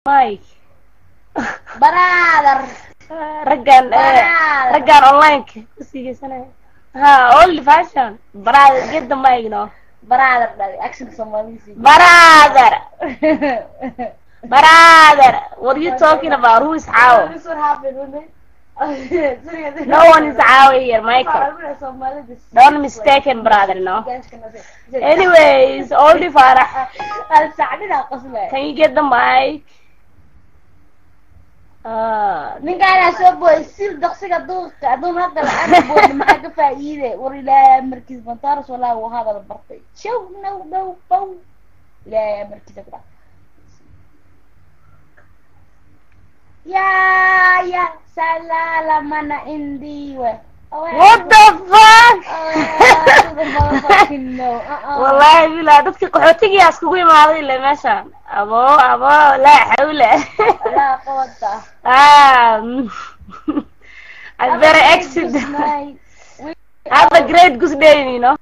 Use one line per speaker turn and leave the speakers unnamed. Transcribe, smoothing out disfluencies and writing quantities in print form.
Mic.
Brother.
Raggan
Brother.
Raggan online-ka kusigeysanaya ha, old fashion. Brother, get the mic, no.
Brother dhali action Soomaalida.
Brother, brother, what are you talking about? Who is Xaawo?
This what happened, wouldn't it?
No one is Xaawo here, Michael. Don't mistaken, brother, no. Anyways, oldie Farah, can you get the mic?
Ninkaanaa soo booday sil daqsiga duuqa aduun hadda lacag booda, maxaa ka faa'iide? War Ilaahay amarkiis, Bantaros walaahi wuu hadal bartay. Show now now bow, Ilaahay amarkiisa ku dhac. Ya ya salala mana indiwe.
What the fuck? Wallahi bilaa, dadka qaxootigiyaa iskugu imaaday ile meeshaan. Abo abo, laa xawla.
Laa qabata.
Ah, I better exit. Have a great good day, you know.